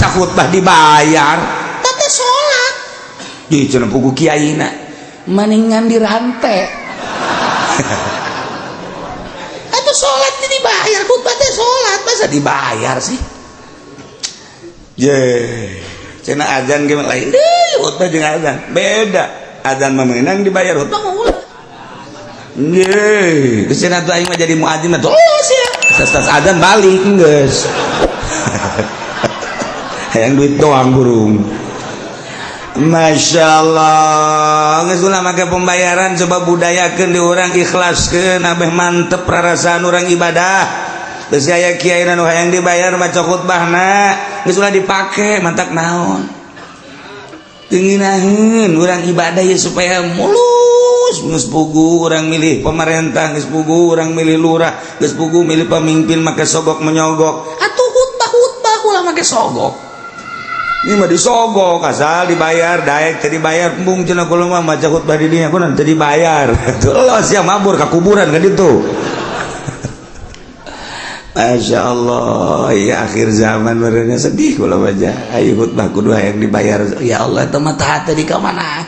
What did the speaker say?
Masa khutbah dibayar? Tapi sholat di cenah pugu kiaina maningan dirantai. Atau sholat ini dibayar, khutbah teh sholat, masa dibayar sih? Ye, cenah azan gimana lain deh, khutbah jeung azan beda. Azan mah meunang dibayar, khutbah mah ulah. Ye, geus cenah tuh aing mah jadi muadzin mah tuh sia. Tas azan balik geus. Hayang duit doang burung. Masya Allah, geus ulah make pembayaran, coba budayakeun di urang, ikhlaskeun abeh mantep rarasaan urang ibadah. Geus aya kiai nu hayang dibayar maca khutbahna, geus ulah dipake, mantak naon. Teu ngeunaheun urang ibadah ya supaya mulus. Geus pugu urang milih pemerintah, geus pugu urang milih lurah, geus pugu milih pemimpin make sogok menyogok. Atuh khutbah khutbah ulah make sogok. Ini mah disogok asal dibayar, daek teu dibayar embung cenah kula mah maca khutbah di dinya kunaon teu dibayar. Tuh sia mabur ka kuburan kan itu. Masya Allah ya, akhir zaman mereka sedih kalau baca ayo khutbah kudu yang dibayar. Ya Allah, itu mah tadi ka mana?